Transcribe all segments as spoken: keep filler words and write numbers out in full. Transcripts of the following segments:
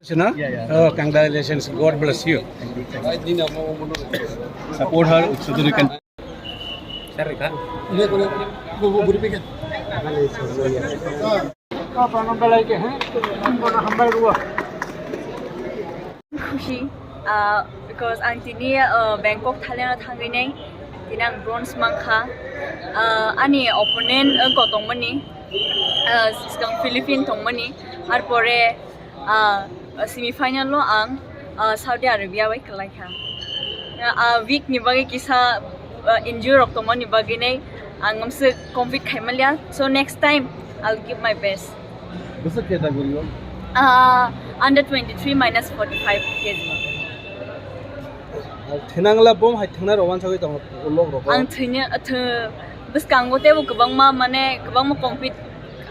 Sina? Oh, congratulations. God bless you. Support her so that you can. Khusi, ah, because ang tini, ah, Bangkok, Thailand o thangwi nai, tini ang bronze mankha. Ah, ani opponent, ah, wngkha tongmani, ah, swkang Philippine tongmani, arpore, ah, semi final o ang, ah, Saudi Arabia bai kwlaikha. Ah, week ni bagwi kisa, ah, injury rok tongmani bagwi nai ang amswk compete khaimaliya, so next time I'll give my best. Bwswk category o? Ah, under twenty-three minus forty-five K G. Thinangla bom hai thangna rok wansagwi tongo ulok rok. Ang thwina, thw-, bwskango teibo kwbangma, mane, kwbangma compete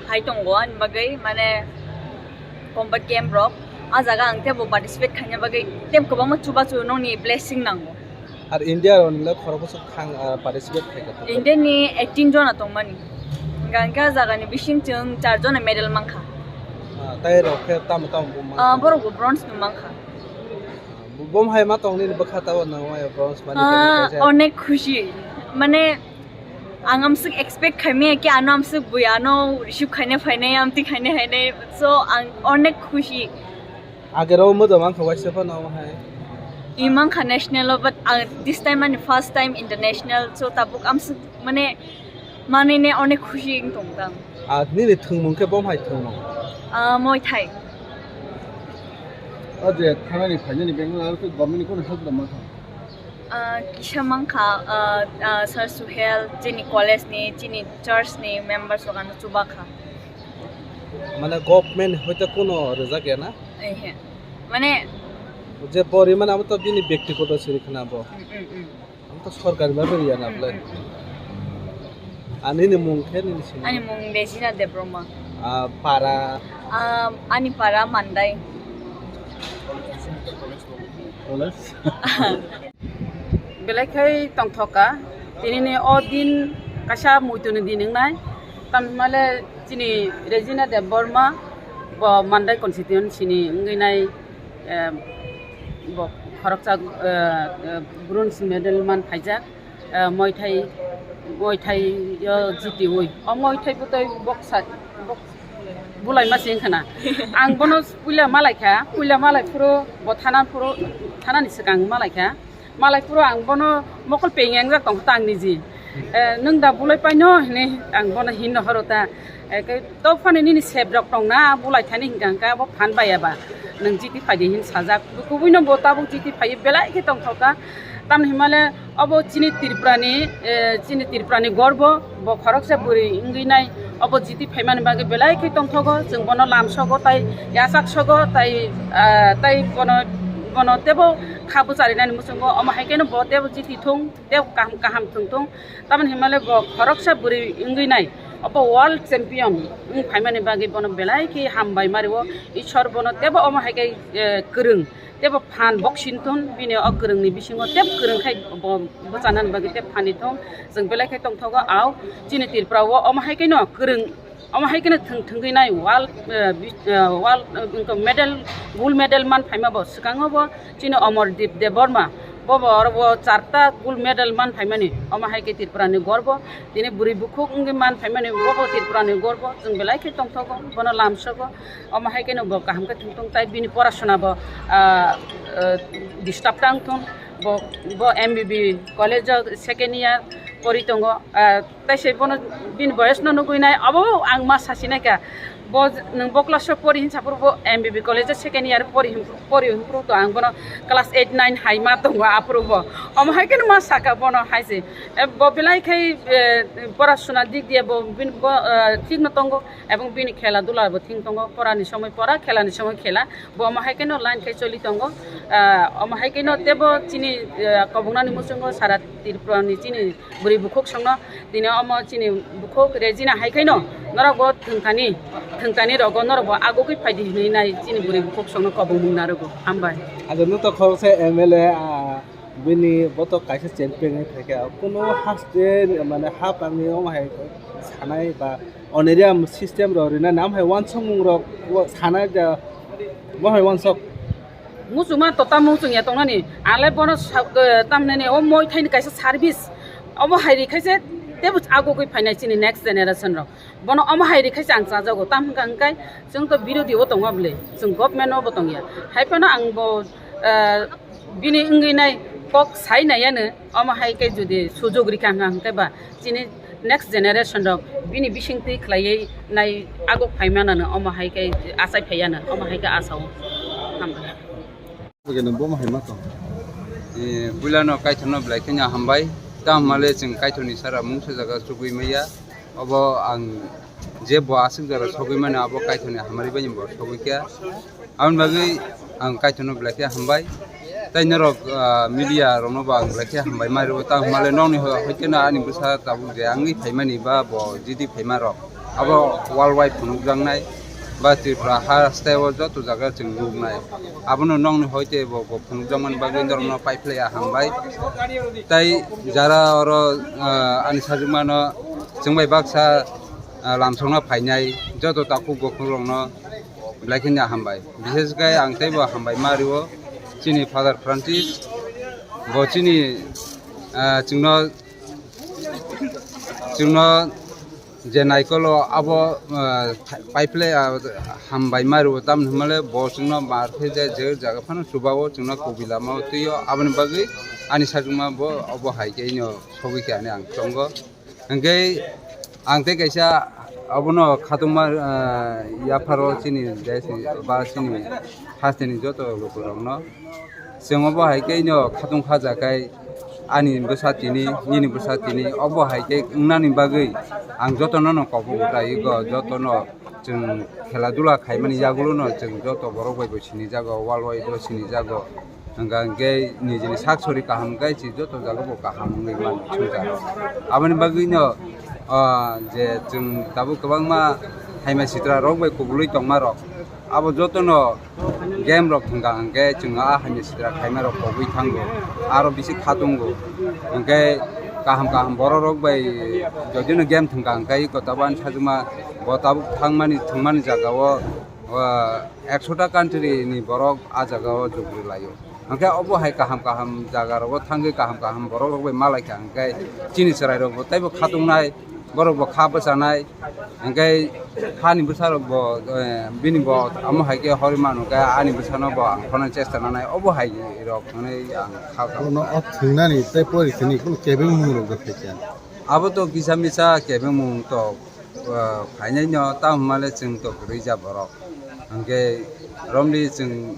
hai tongo ani bagwi, mane, combat game rok. A jaga ang teibo participate khaina bagwi teibo kwbangma chubachu nokni blessing nango. Ar India rok nila khoroksa thang, ah, participate khai kha. India ni eighteen jona tongmani. Hingka hingke a jaga ni bising chwng char jona medal mankha. Ah, tai rok khe tamo tamo bo mankha? Ah, borok bo bronze no mankha. Bo, bom hai ma tong nini bwkha tabo nang ma bronze mani. Ah, khe kaisa. Onek khushi. Mane, ang amswk expect khaimaya ki ano amswk bui ano receive khaina phainai, amtwi khaina phainai. So, ang onek khushi. Agero modo mankha waisa phano omo hai. I mankha national o, but ang this time ani first time international, so tabuk amswk mane manine onek khushi wng tong tang. Ah, nini thwngmung khe bom hai thwngmung? Ah, Muay Thai. O je thanani phainani Bangalore aro khe government ni kono help rwma kha? Ah, kisa mankha, ah, ah, Sir Suhel, chini college ni, chini church ni members rok ano chuba kha. Mane government hoite kono rijak ya na? Ehe. Mane je pori mane amo to bini byaktigoto siri khna bo. Mm, mm, mm. Amo to sorkari bhabe riya na bole. Mm, mm, mm. Ani ni mung khe nini sini? Ani mung Regina Debroma. Ah, para? Ah, ani para Mandai. College? Belai khai tongthok kha, tinini o din kaisa muituni din wngnai, tamni hwnmale chini Regina Debbarma bo Mandai constituency ni wngwi nai, em, bo khoroksa, eh, eh, bronze medal man phaijak, eh, Muay Thai, Muay Thai o jitiwi. O Muay Thai bwtwi boksa, bok-, bulaima se wngkha na. Ang bono puila malaikha, puila malai phuru bo thana phuru, thanani swkang malaikha. Malai phuru ang bono mokol peng engjak tongkha ta ang niji. Eh, nwng da bulai paino hinwi ang bono hinno horo ta. Eh, khe to phano nini sep rok tongna bulai thani hinkha hinkha bo phan baiya ba. Nwng jiti phaidi hin sajak. Kubuino bo tabuk jiti phaiwi belai khe tongthok kha. Tamni hwnmale obo chini Tripura ni, eh, chini Tripura ni gorbo, bo khoroksa bwrwi wngwi nai. Obo jiti phaimani bagwi belai khe tongthogo, chwng bono lamsogo tai yachak sogo tai, ah, tai bono, bono teibo kha bwcharinani muchungo, omo hai kheno bo teibo jiti thung, teibo kaham kaham thwng thung. Tamoni hinmale bo khoroksa bwrwi wngwi nai, obo world champion wng phaimani bagwi bono belai khe hambai mario. Ishwar bono teibo omo hai khe, eh, kwrwng. Teibo phan boksing thun, bini o kwrwngni bisingo teibo kwrwng khai bo bwchanani bagwi tei phani thung. Chwng belai khe tongthogo, au chini Tripura o omo hai kheno kwrwng, omo hai kheno thwng thwngwi nai world, eh, bi-, eh, world, eh, wngkha medal, gold medal man phaima bo. Swkango bo chini Amardeep Debbarma, bo bo oro bo charta gold medal man phaimani, omo hai khe Tripura ni gorbo. Tini bwrwi bukhuk wngwi man phaimani, bo bo Tripura ni gorbo. Chwng belai khe tongthogo, bono lamsogo. Omo hai kheno bo kaham khe thwng thung tai bini porasona bo, ah, ah, disturb tang thung. Bo, bo M B B college o second year pori tongo. Ah, tai se bono bini boyes no nugwi nai, abo ang ma sasi nai kha. Bo nwng bo class o pori hinsa phuru bo M B B college o second year pori hin, pori hin phuru to ang bono class eight nine hai ma tongo aphuru bo. Omo hai kheno ma saka bono hai se. E, bo belai khai, e, porasona dik diya bo bini bo, e, thik no tongo. Ebong bini khela dula bo thik tongo, porani somoi pora, khelani somoi khela, bo omo hai kheno line khai choli tongo. Ah, omo hai kheno teibo chini, ah, kobongnani muchungo sara Tripura ni chini bwrwi bukhuk songno tini omo chini bukhuk Regina hai kheno norok bo thwngthani, thwngthani rogo norok bo agugwi phaidi hinwi nai chini bwrwi bukhuk songno kobongmung narogo. Hambai. Ajo nwng to khoroksa M L A, ah, Bini boto kaisa champion wngwi phaikha. Kuno haste mane hapangni omo hai sanai ba honorarium system rok rinani, omo hai uansukmung rok sanai da, bo hai uansuk. Muchungma to tamo muchungya tongnani, ale bono sa-, eh, tamnani o moi thaini kaisa service, omo hai rikhaise tebo agugwi phainai chini next generation rok. Bono omo hai rikhaise ang chajago, tam hwnkha hwnkhe chwng to birodhi o tongma bwle, chwng government o bo tongya. Hai phano ang bo, eh, bini wngwi nai kok sai nai ano, omo hai khe jodi sujog rikha hwnkha hwnkhe ba chini next generation rok bini bisingtwi khlaiwi nai aguk phai manano, omo hai khe achai phai ano, omo hai khe asao. Hambai. Bwkhe nwng bomo hai ma tong? Eh, puilano Kaitorno belai kheno hambai. Tamo hwnmale chwng Kaitorni sara mungsa jaga chugui maya. Obo ang je bo aswk jora sogwi mano, abo Kaitorni hamari bai bo sogwi kha. Aboni bagwi ang Kaitorno belai khe hambai. Tai norok, ah, media rokno bo ang belai khe hambai ma rwo. Tamo hwnmale nokni ho-, hoite no ani bwsa tabuk je wngwi phaimani ba bo jidi phaima rok. Abo world wide phunukjaknai ba Tripura haste o joto jaga chwng nuknai. Abono nokni hoite bo, bo phunukjakmani bagwi norokno paiphlaiya hambai. Tai jara oro, ah, ani sajwkmano chwng bai baksa, ah, lamsokna phainai joto takhuk bukhuk rokno belai kheno hambai. Bishesh khe ang teibo hambai ma rwo chini Father Francis, bo chini, ah, chwngno, chwngno je naikolo abo, ah, paiphlai, ah, hambai ma rwo, tamni hwnmale bo chwngno mar khe je, je jaga phano chuba o chwngno kubui lama o twi o, aboni bagwi ani sajwkma bo obo hai khe ino sogwi khe ani ang tongo. Hwnkhe ang tei kaisa abono khatungma, ah, yapharo chini desni ba chini hasteni joto lukurokno chwng obo hai khe ino khatung khaja khai ani bwsa tini, nini bwsa tini, obo hai khe wngnani bagwi ang jotono no kok bo gotaiwi go, jotono chwng khela dula khaimani yagulo no chwng joto borok bai bo sinijago, world wide bo sinijago. Hwnkha hwnkhe nijini sak sori kaham khe se joto jaga bo kaham wngwi mano swngcharo. Aboni bagwino, ah, je chwng tabuk kwbangma haima sitra rok bai kubulwi tongma rok, abo jotono game rok thwngkha hwnkhe chwng a haima sitra khaima rok pogwi thango, aro bisi khatungo. Hwnkhe kaham kaham borok rok bai jodino game thwngkha hwnkhe iko tabuk ani sajwkma bo tabuk thangmani thwngmani jagao, ah, ekshota country ni borok a jagao jugri laio. Hwnkhe obo hai kaham kaham jaga rogo thangwi kaham kaham borok rok bai malaikha hwnkhe chini chwrai rok bo teibo khatungnai, borok bo kha bwchanai, hwnkhe hani bwsa rok bo, eh, bini bo amo hai khe horwi manu khe ani bwsano bo ang khorna chesta nanai, obo hai rok hwnwi ang kha kha. Bono o thwngnani tei pori thwngni kunu kebeng mung rok da phaikha. Abo to kisa misa kebeng mung to, ah, phainai no, tamo hwnmale chwng to kwrwi ja borok. Hwnkhe romli chwng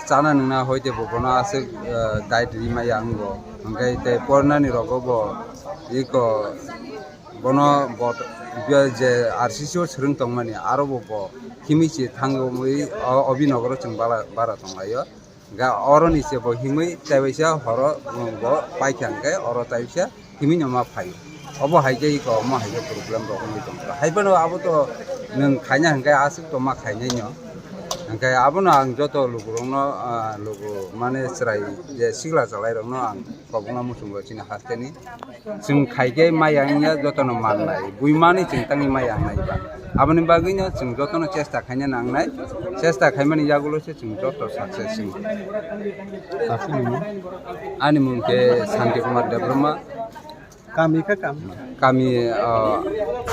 chana nwngna hoite bo bono aswk, ah, diet ri maya wngo. Hwnkhe tei pornani rogo bo iko bono bo je R C C o swrwng tongmani aro bo bo himwi se thangwi o Abhinagaro chwng bara, bara tonglaio. Ga oroni se bo himwi tei waisa horo bo paikha hwnkhe oro tei waisa himwi no ma phaio. Obo hai khe iko omo hai khe problem rok wngwi tongkha. Hai phano abo to nwng khaina hwnkhe aswk to ma khainai no. Hwnkhe abono ang joto lukurokno, ah, luku mane chwrai je sikla chwlairokno ang kobokna muchungo chini hasteni. Chwng khai khe maya wngya jotono mannai, buimani chwng tangwi maya wngnai ba. Aboni bagwino chwng jotono chesta khaina nangnai, chesta khaimani yagulo se chwng joto success wngwi. Aswk nini? Ani mung khe Santi Kumar Debbarma. Kami kha kami? Kami, ah,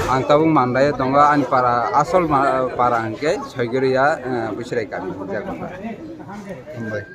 ang tabuk Mandai o tongo, ani para, asol ma-, para hwnkhe Soigoriya, eh, Busirai kami. Hambai.